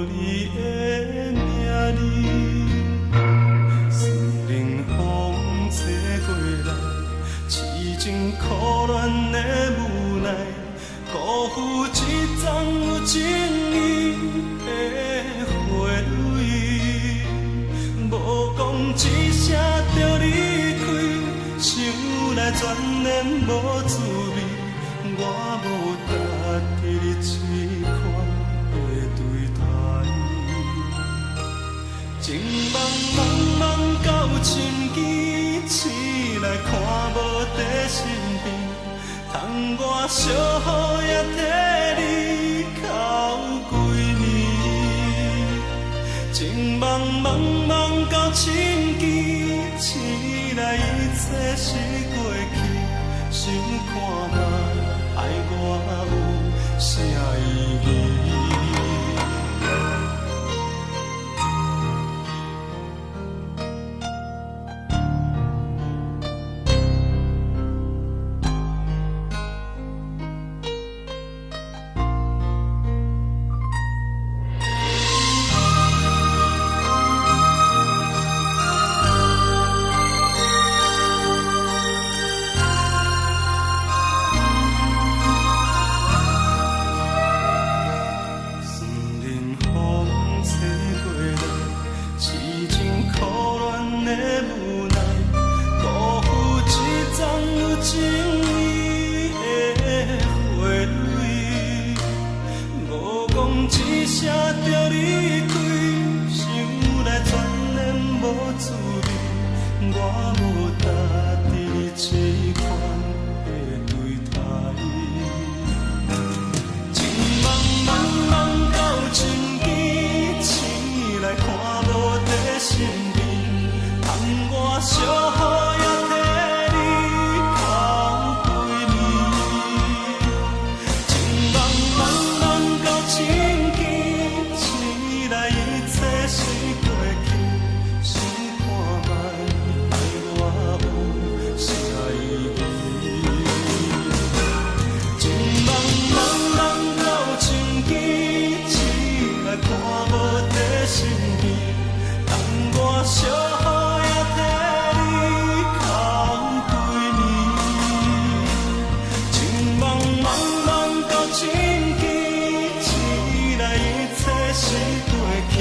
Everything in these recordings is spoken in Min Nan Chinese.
你的名字。山林風吹過來，痴情苦戀的無奈，辜負這欉有情意的花蕊。無講一聲就離開，想來全然無滋味。我無值得你這款的對待。情夢茫茫到深更，醒來看無佇身邊，通我惜雨也替你哭規暝。情夢茫茫到深更，醒來一切是過去，想看覓愛我有啥意義？山林風吹過來，痴情苦戀的無奈，辜負這欉有情意的花蕊。無講一聲就離開，想來全然無滋味。我無值得你這款的對待。情夢茫茫到深更，醒來看無佇身邊，通我惜雨也替你哭規暝。情夢茫茫到深更，醒來一切是過去，想看覓愛我有啥意義？情夢茫茫到深更，醒來看無佇身邊，通我惜雨也替你哭規暝。情夢茫茫到深更，醒來一切是過去，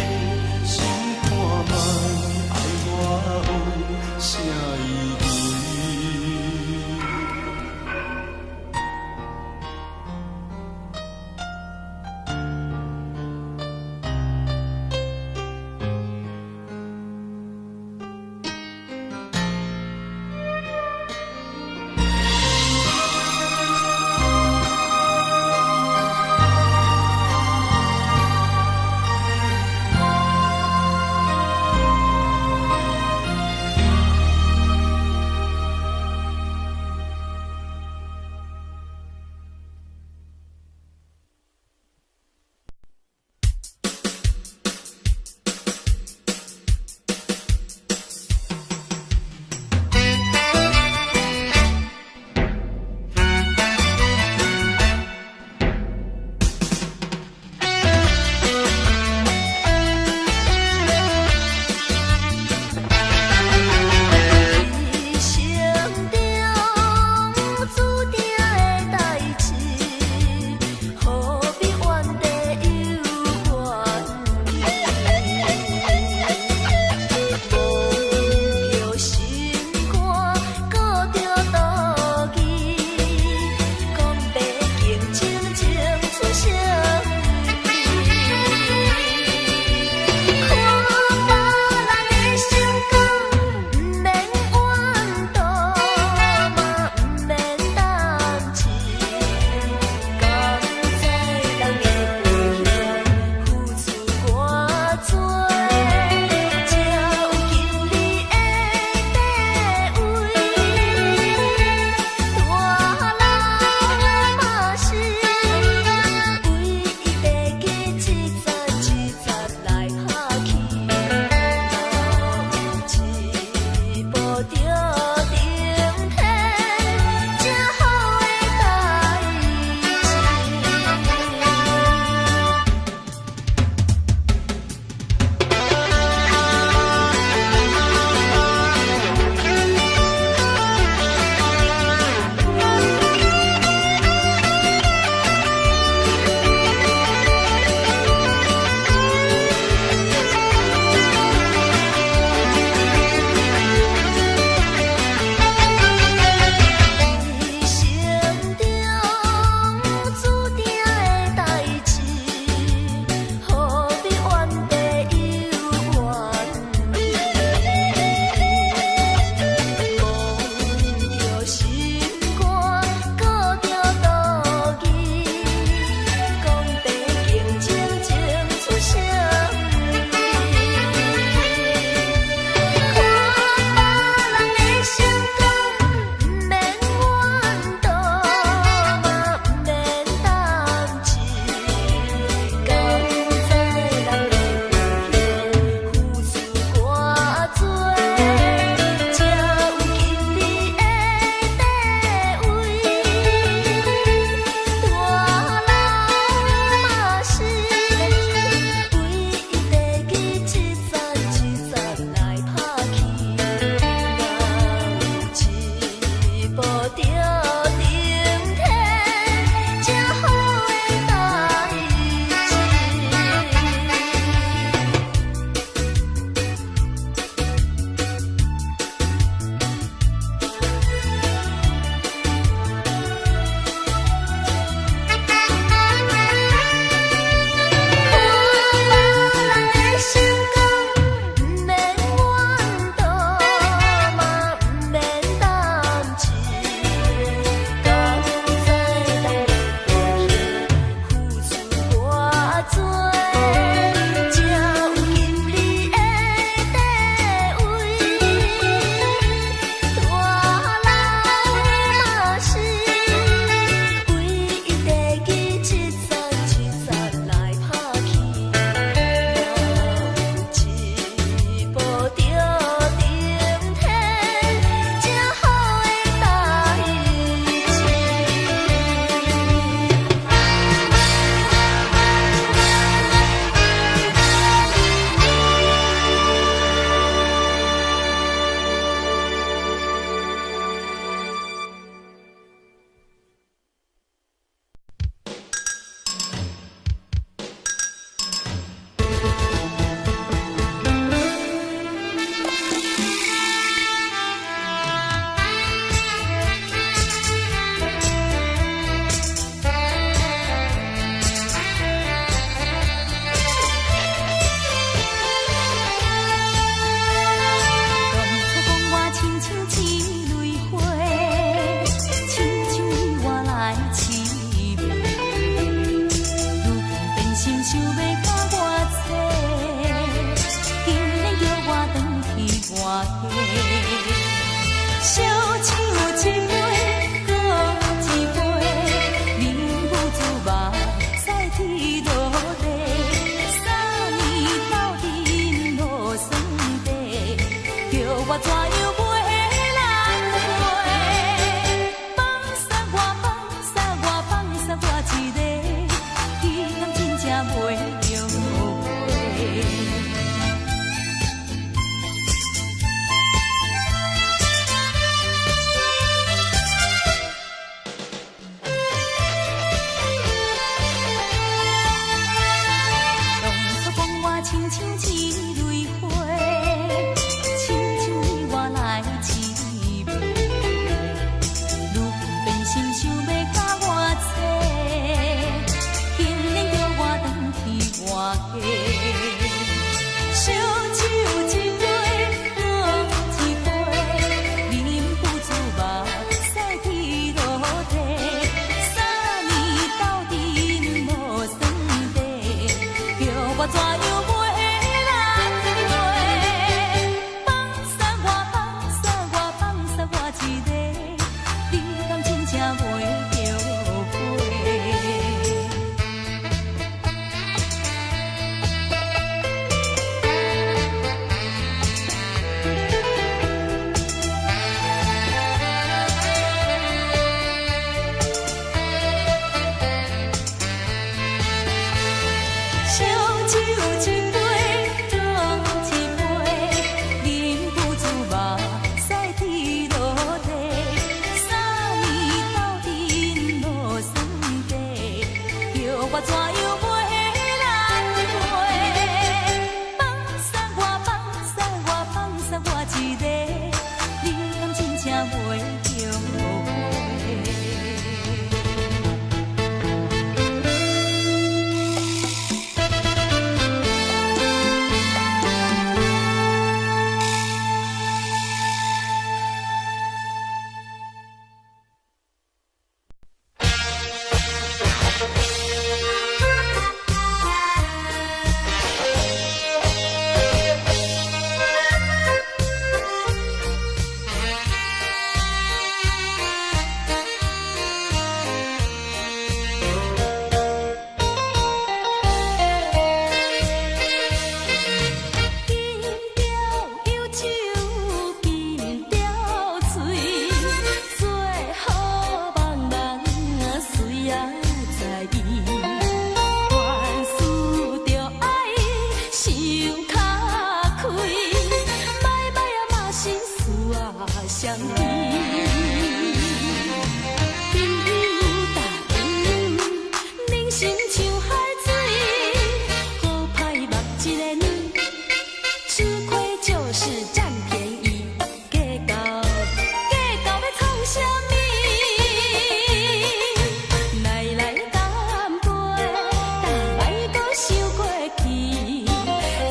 我怎樣袂難過？放殺我，放殺我，放殺我一个，你敢真正袂後悔？當初講我親像一蕊花，親像你我來痴迷，如今變心想欲共我找，竟然叫我轉去換家。燒酒一杯，喝一杯，忍不住目屎滴落地。三年鬥陣無算計，叫我怎樣袂難過？放殺我，放殺我，放殺我一个，你敢真正袂後悔？燒酒一杯，喝一杯，忍不住目屎滴落地。三年鬥陣無算計，叫我怎樣袂難過？放殺我，放殺我，放殺我一个，你敢真正袂後悔？緊張右手，緊張喙，做好夢人誰也知伊。凡事著愛想較開，歹歹啊嘛心事啊相知。朋友搭朋友，人生像海水，好歹目一个耳。吃虧就是佔便宜，計較計較欲創啥物？來來乾杯，但莫閣想過去，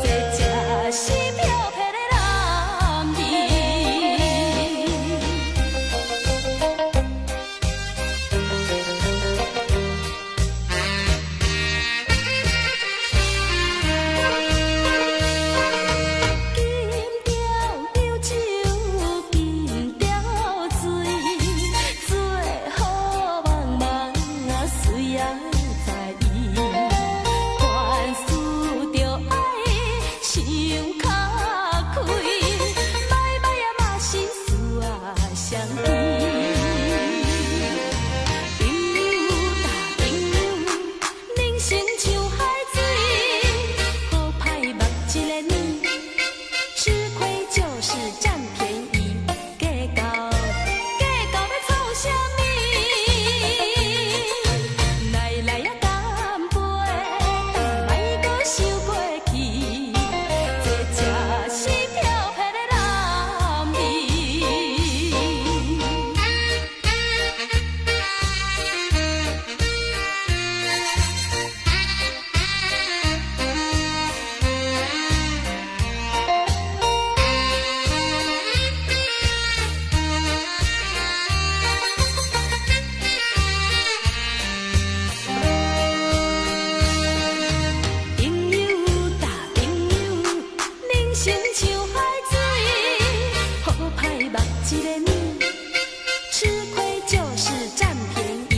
這才是漂泊的男兒。緊張右手，緊張嘴，做好夢夢誰也知伊。凡事著愛想較開，歹歹啊嘛心事啊相知。朋友搭朋友，人生像海水，好歹目一个耳。吃虧就是佔便宜，計較計較欲創啥物？來來啊乾杯，但莫閣想過去，這才是漂泊的男兒。朋友搭朋友，人生像海水，好歹目一个耳。吃虧就是佔便宜，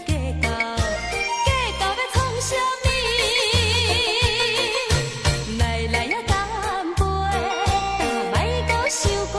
計較計較欲創啥物？來來啊乾杯，但莫閣想過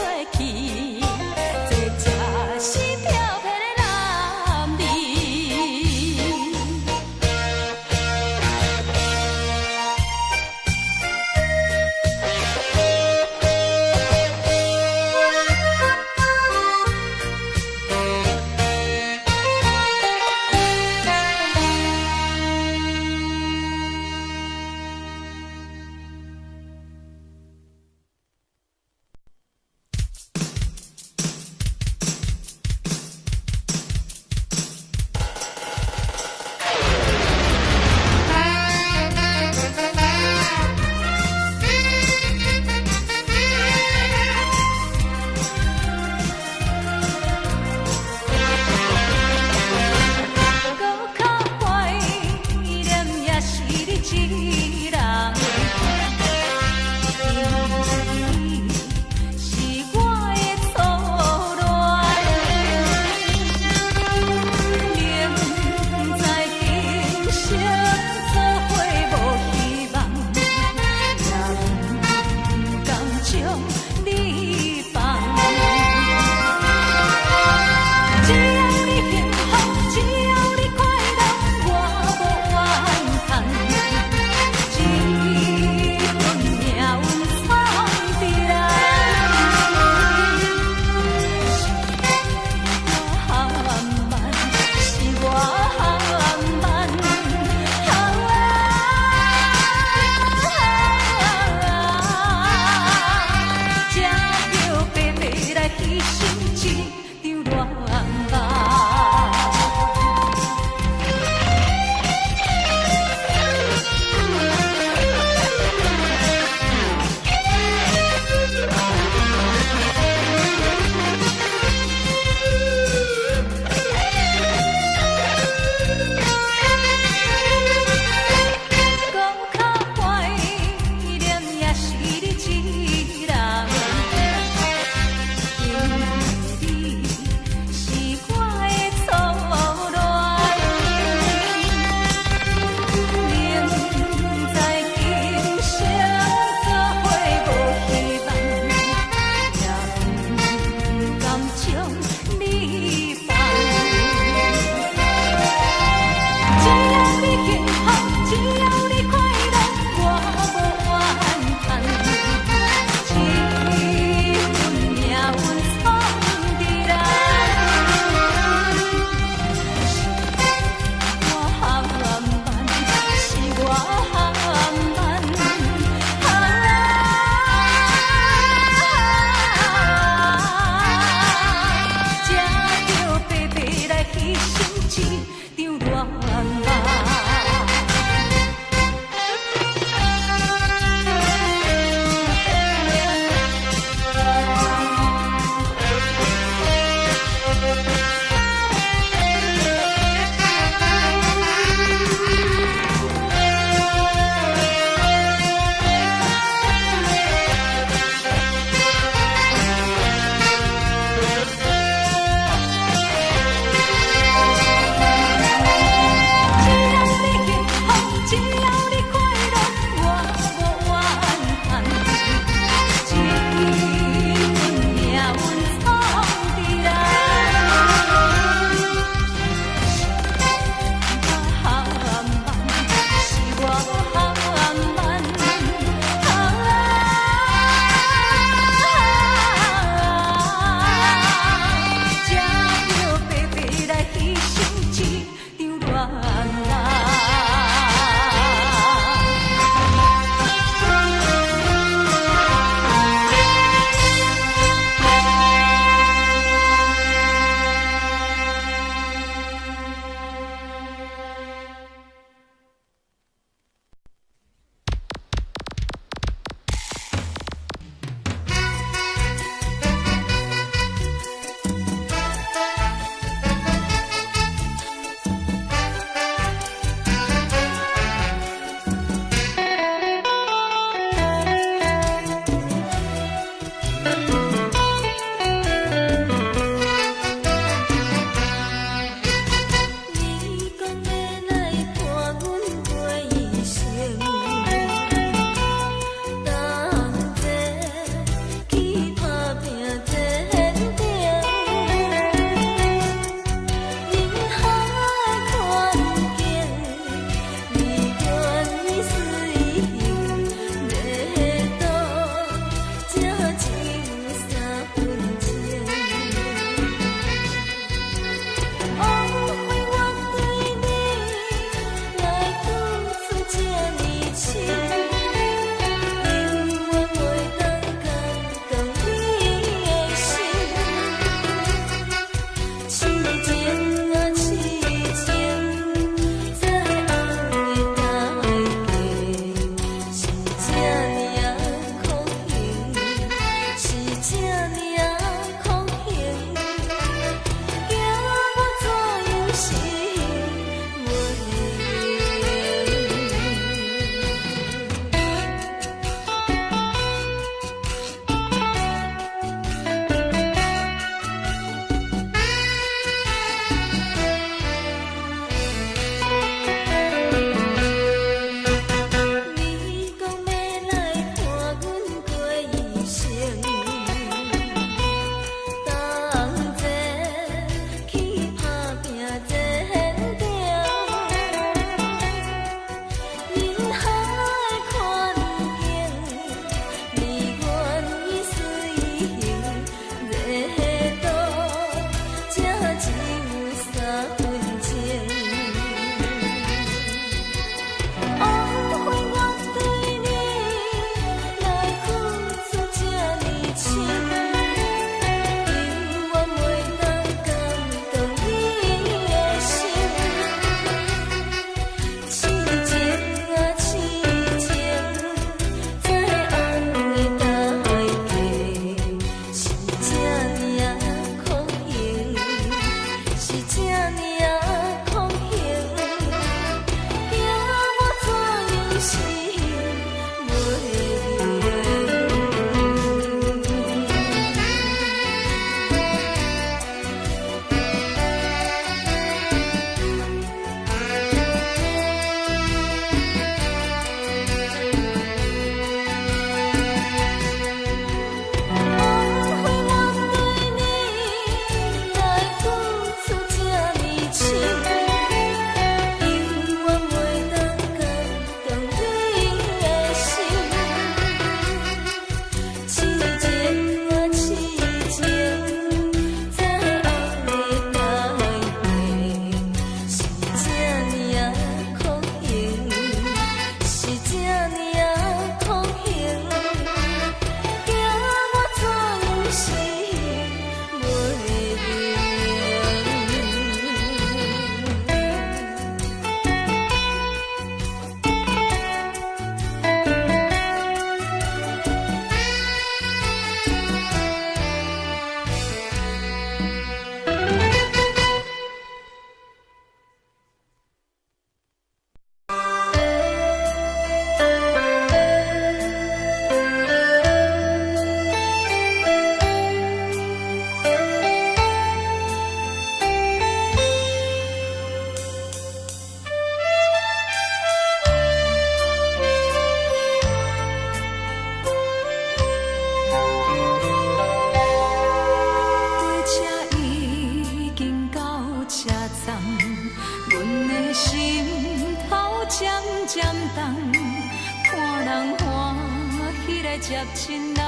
接親人，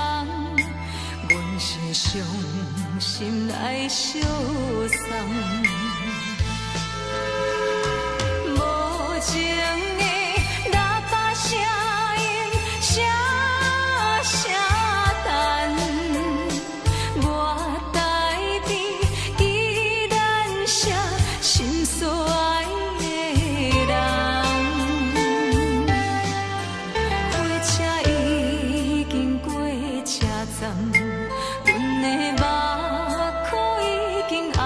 阮是傷心來相送。無情的喇叭聲音，聲聲等，我台邊依然寫心所愛的人。火車已經過車站，阮的目眶已經紅，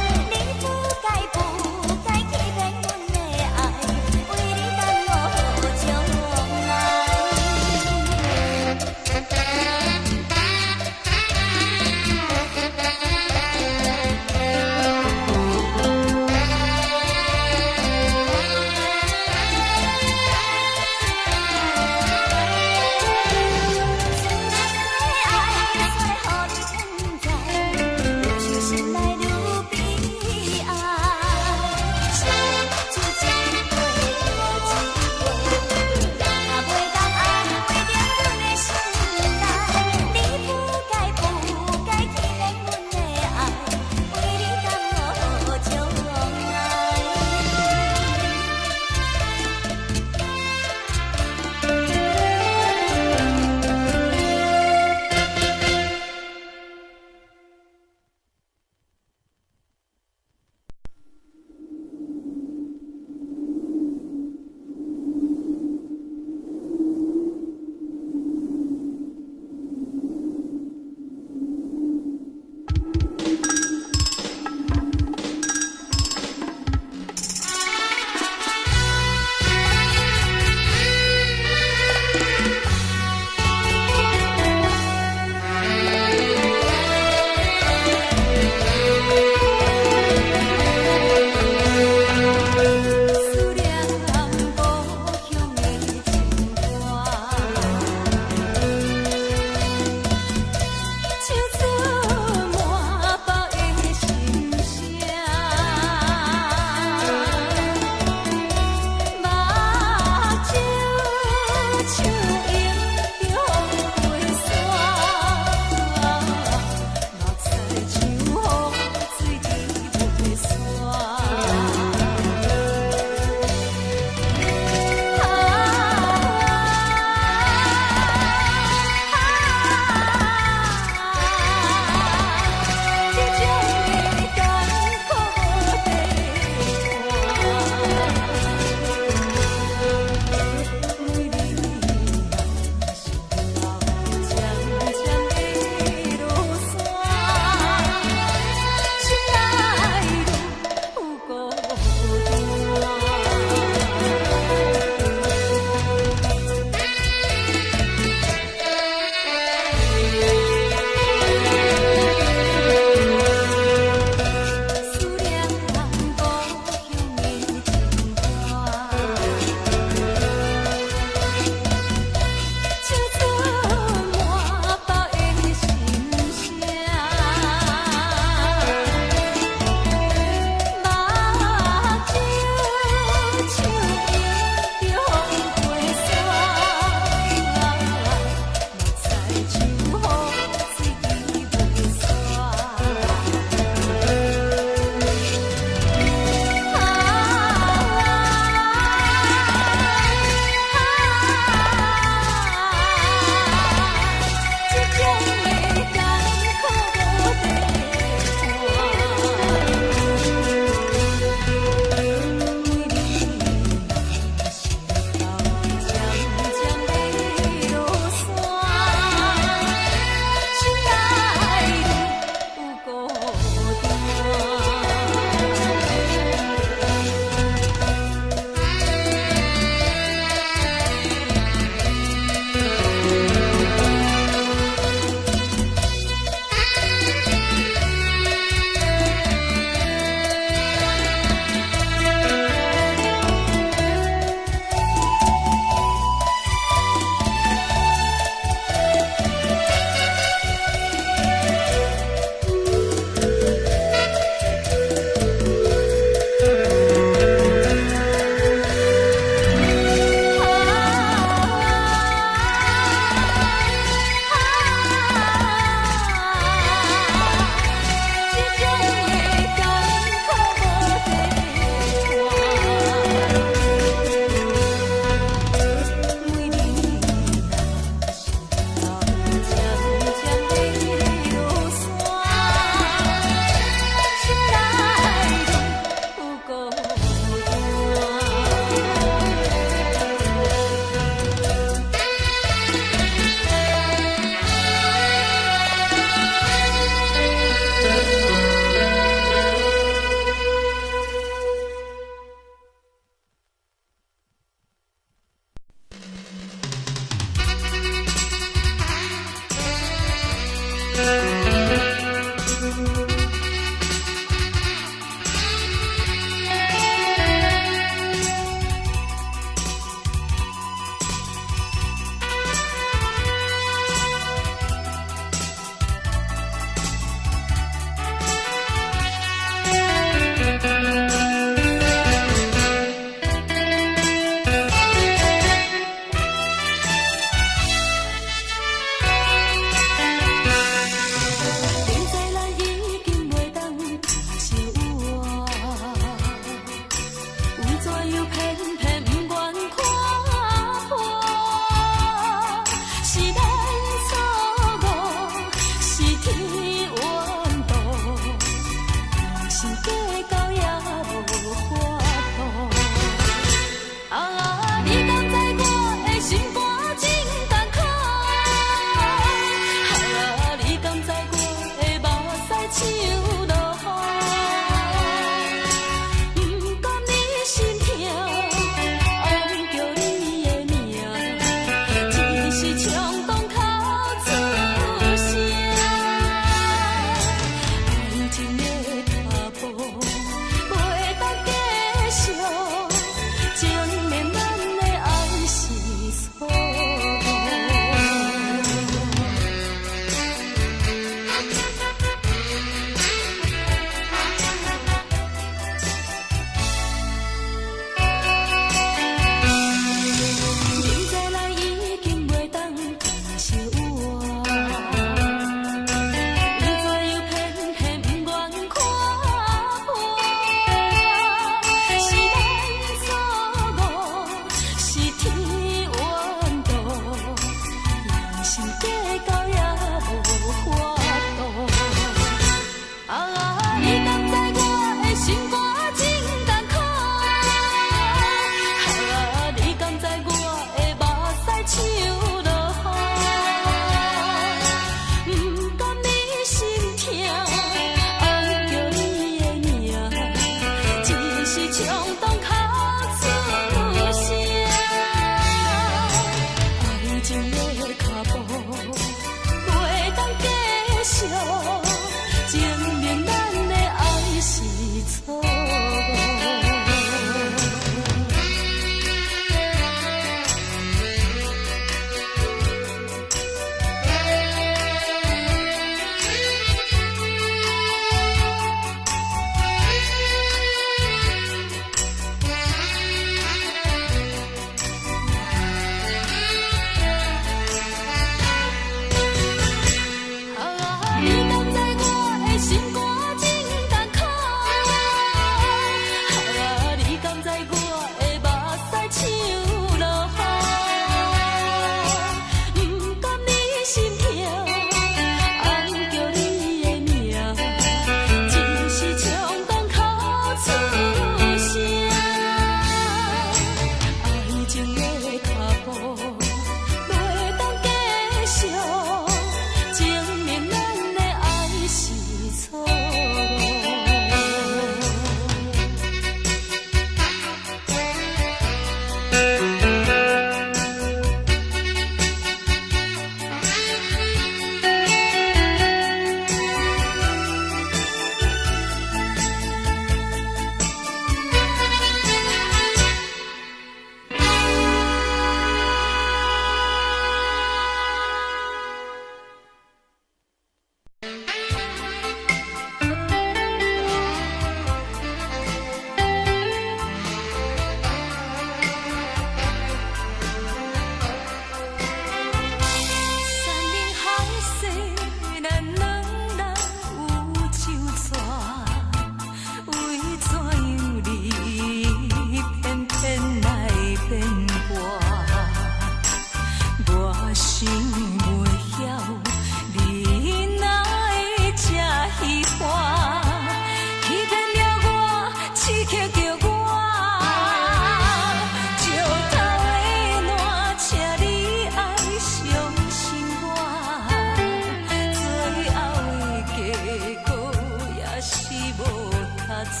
較逝。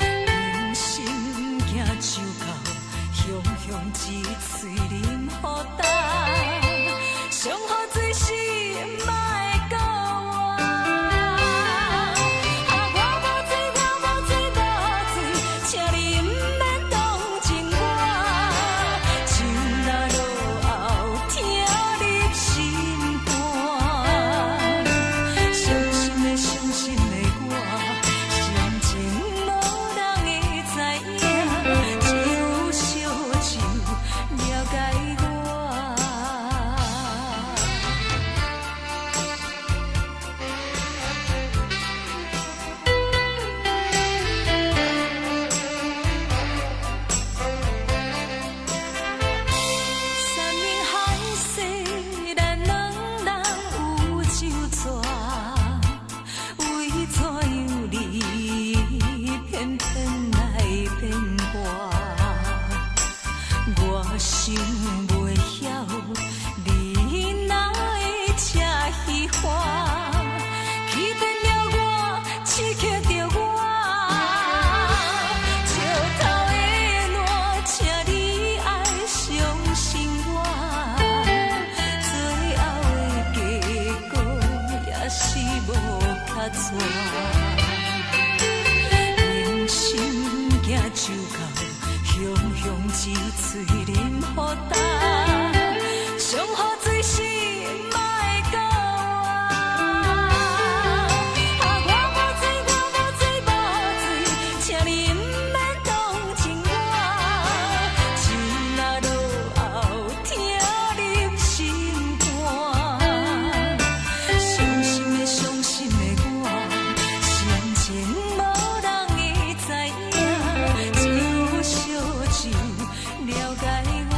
忍心行酒到，雄雄一喙啉予焦，上好水是莫閣活。啊，我無醉，我無醉，無醉，請你毋免同情我。酒若落喉，疼入心肝。傷心的，傷心的我，心情無人會知影，只有燒酒了解我。山盟海誓，咱兩人有酒醉，為怎樣你偏偏來變卦？我想袂曉，你哪會這虚華，欺騙了我，刺激著我。石頭的爛，請你愛相信我，最後的結果也是無較逝。忍心行酒到，雄雄一喙啉予焦，上好水是莫閣活。啊，我無醉，我無醉，無醉，請你毋免同情我。酒若落喉，疼入心肝。傷心的，傷心的我，心情無人會知影，只有燒酒了解我。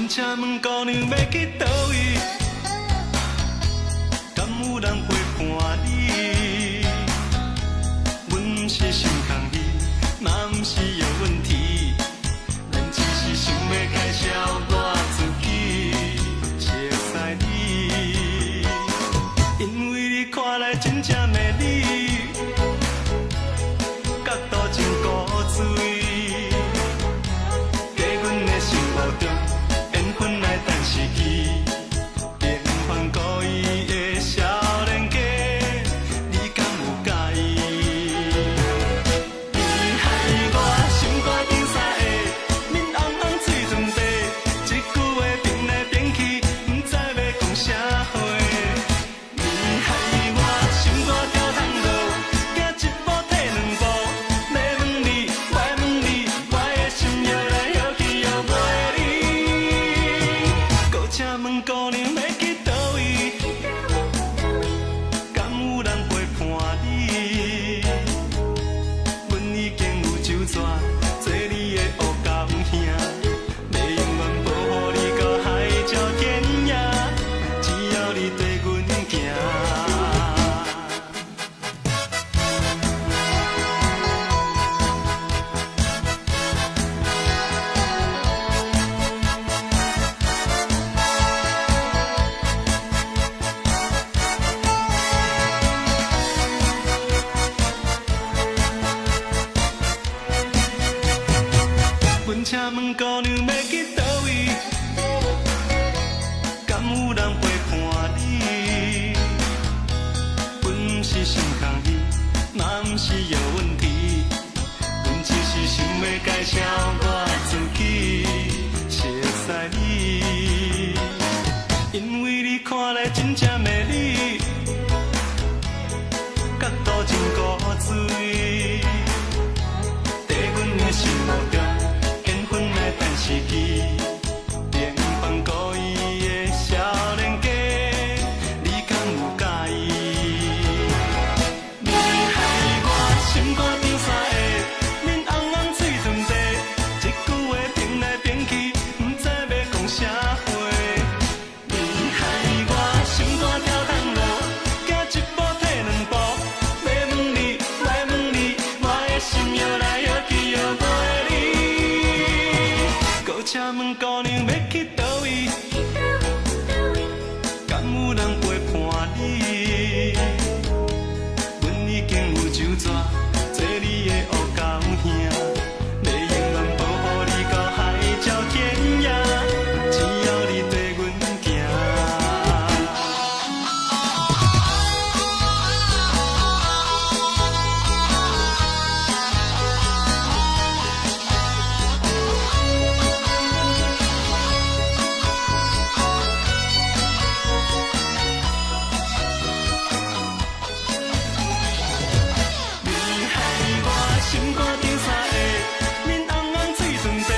請問姑娘欲去佗位？敢有人陪伴你？阮毋是心空虛，嘛毋是有問題，咱只是想欲介紹我自己，熟似你，因為你看來真正美麗，角度真古錐，在阮的心目中，緣分來等時機，平凡故意的少年家，你敢有佮意？你害我心肝頂三下，面紅紅喙唇白，這句話變來變去，毋知欲講啥話。你害我心肝跳銅鑼，行一步退兩步，欲問你，我愛問你，我的心搖來搖去搖袂離。閣請問姑娘欲去佗位？敢有人陪伴你？阮已經有酒桌，做你的烏狗兄，欲永遠保護你到海角天涯，只要你綴阮行。阮請問姑娘欲去佗位？敢有人陪伴你？阮毋是心空虛，嘛毋是有問題，阮只是想欲介紹我自己，熟似你，因為你看來真正美麗，角度真古錐，在阮的心目中，緣分來等時機，平凡故意的少年家，你敢有佮意？你害我心肝頂三下，面紅紅喙唇白，這句話變來變去，毋知欲講啥話。你害我心肝跳銅鑼，行一步退兩步，欲問你，我愛問你，我的心搖來搖去搖袂離。閣請問姑娘欲去佗位？敢有人陪伴你？阮已經有酒桌，做你的烏狗兄，欲永遠保護你到海角天涯，只要你綴阮行。你害我心肝頂三下，面紅紅喙唇白，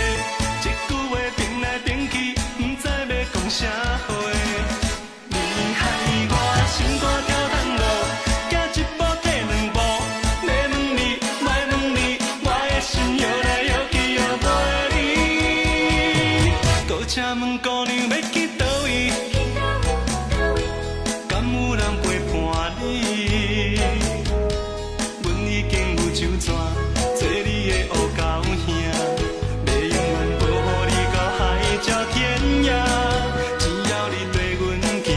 這句話變來變去，毋知欲講啥話。你害我心肝跳銅鑼，行一步退兩步，欲問你，我愛問你，我的心搖來搖去搖袂離。閣請問姑娘欲去佗位？敢有人陪伴你？阮已經有酒桌，做你的烏狗兄，欲永遠保護你到海角天涯，只要你綴阮行。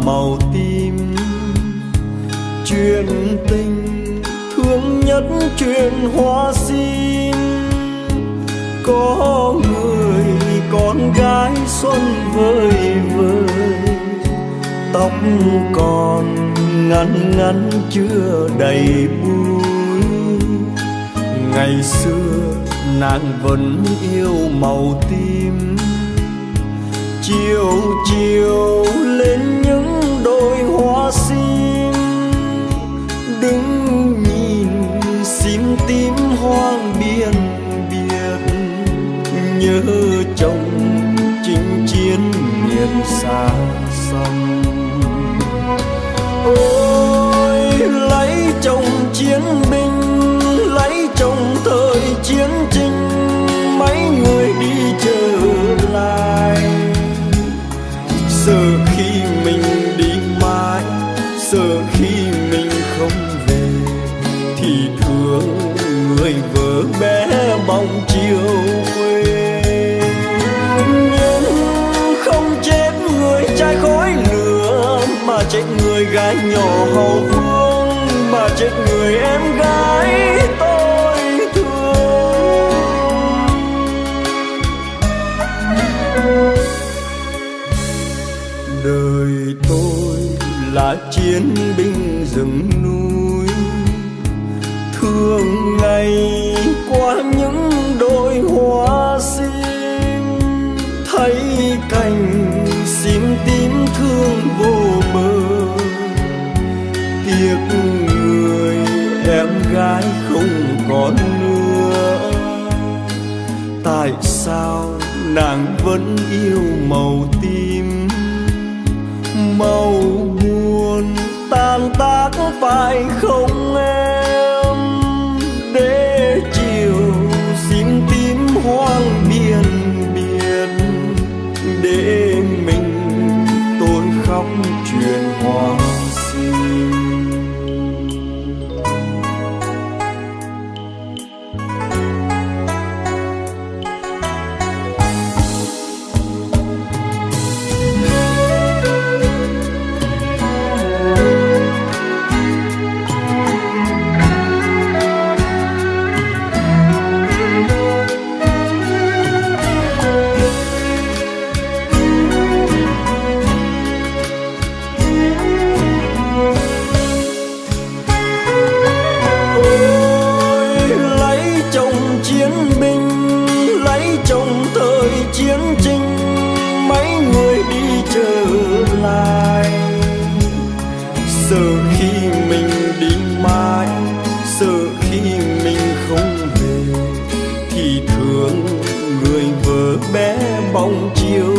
Màu tím. Chuyện tình thương nhất chuyện hoa sim. Có người con gái xuân vơi vơi, tóc còn ngắn ngắn chưa đầy búi. Ngày xưa nàng vẫn yêu màu tím, chiều chiều lên những đồi hoa sim, đứng nhìn sim tím hoang biên biệt, nhớ chồng chinh chiến miền xa xăm. Ôi lấy chồng chiến binh, lấy chồng thời chiến tranh, mấy người đi trở lại. Sợ khi mình đi mãi, sợ khi mình không về, thì thương người vợ bé bóng chiều quê. Nhưng không chết người trai khói lửa, mà chết người gái nhỏ hậu phương, mà chết người em gái tôi thương. Đời tôi là chiến binh rừng núi, thương ngày qua những đồi hoa sim, thấy cành sim tím thương vô bờ, tiếc người em gái không còn nữa. Tại sao nàng vẫn yêu màu tím, màu buồn tan tác phải không em? Để chiều sim tím hoang biên biệt, để mình tôi khóc chuyện hoa sim. Ôi lấy chồng chiến binh, lấy chồng thời chiến tranh, mấy người đi trở lại. Sợ khi mình đi mãi, sợ khi mình không về, thì thương người vợ bé bóng chiều.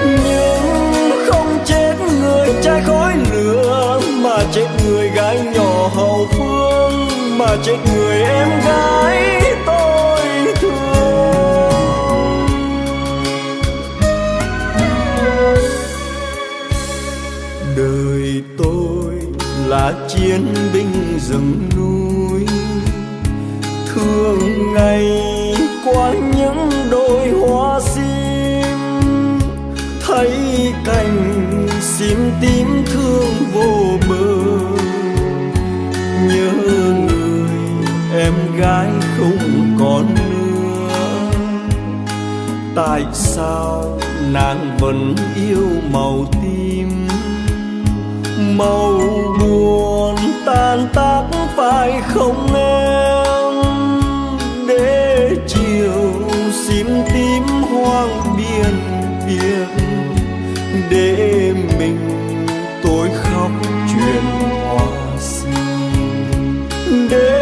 Nhưng không chết người trai khói lửa, mà chết người gái nhỏ hậu phương, mà chết người em gái tôi thương. Đời tôi là chiến binh rừng núi, thương ngày qua những đồi hoa sim, thấy cành sim tím thương vô bờ, nhớ người em gái không còn nữa. Tại sao nàng vẫn yêu màu tím, màu buồn tan tác phải không em? Để chiều sim tím hoang biên biệt, để mình tôi khóc chuyện hoa sim. Để